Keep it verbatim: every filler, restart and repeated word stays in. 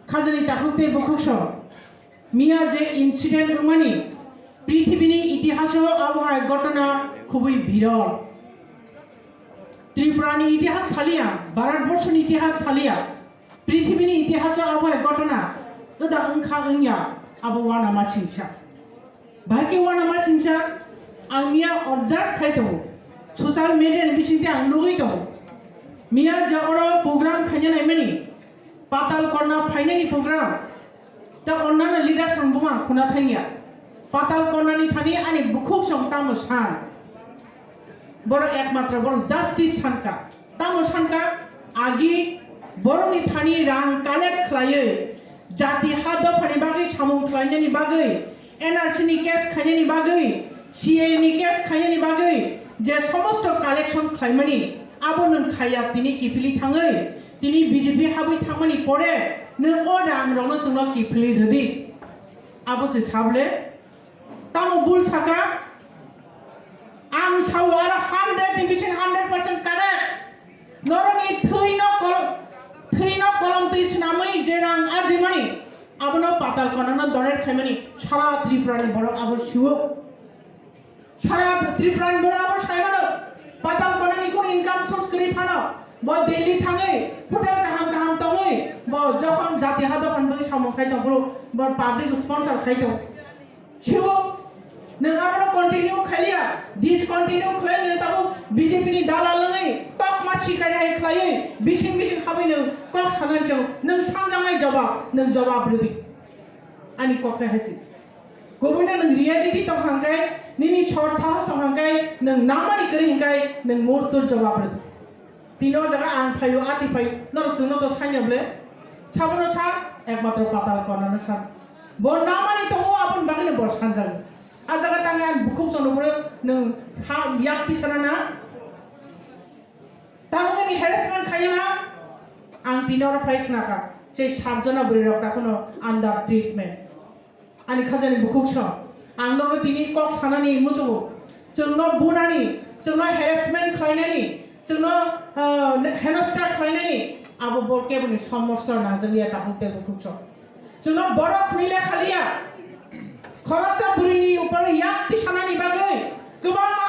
Khajani takhuk tei bukhuk song. Miya je incident wngmani, prithibini itihaso abo hai ghotona khubui birol. Tripurani itihas saliya, Bharat borshoni itihas saliya, prithibini itihaso abo hai ghotona wda wngkha wngya, abo uanama singsa. Bahai khe uanama singsa, ang miya observe khai tongo, social media ni bisingtwi ang nugwi tongo. Miya je oro program khaina naimani, Patal Konna phainani program. Ta onnano leaders rok buma khuna thangya. Patal Konnani thani ani bukhuk song tamo san. Borok ekmatro borok justice sanka. Tamo sanka agi borokni thani rang collect khlaiwi jati ha dophani bagwi samung khlainani bagwi N R C ni case khainani bagwi, C A A ni case khainani bagwi je somosto collection khlaimani, abo nwng khaiya tini kiphilwi thangwi, tini B J P habwi thangmani pore nwng o rang rokno chwngno kiphilwi rwdi. Abo se sable? Tamo bul saka? Ang sao aro hundred ni bising hundred percent correct. Norokni thwino kol-, thwino kolom twi swnamwi je rang ajimani, abono Patal Konnano donate khaimani sara Tripurani borok abo sio. Sara Tripurani borok abo saimano Patal Konnani kun income source kwrwi phano bo Delhi thangwi hotel kaham kaham tongwi bo jokhon jati ha dophani bagwi samung khai tong phuru bo public sponsor khai tong. Sibo, nwng abono continue khailiya, discontinue khlai nwng tabuk B J P ni dalal wngwi tokma sikai hai khlaiwi bising bising habwi nwng kok sanani chwng nwng sanjaknai jawab, nwng jawab rwdi. Ani kok khe haisi. Kubui no nwng reality tong hangkai, nini sor sahos tong hangkai, nwng namani kwrwi hingkai, nwng murto jawab rwdi. Tini o jaga ang phaio, ati phaio, norok chwngno to sanya ble? Sabono san, ekmatro Patal Konnano san. Bo namani tongo, aboni bagwino bo sanjak. A jaga tangwi ang bukhuk chwngno phuru nwng ha yak tisana na? Tangwi ni harassment khaiya na? Ang tini oro phai khnakha, se satjona bwrwi rok takhwno under treatment. Ani khajani bukhuk song, ang nono tini kok sanani muchungo, chwngno bunani, chwngno harassment khlainani, chwngno, ah, henosna khlainani, abo bo keboni somosya nangjakya takhuk tei bukhuk song. Chwngno borok hwnwi le khaliya, khoroksa bwrwini upor yak tisanani bagwi kwbangma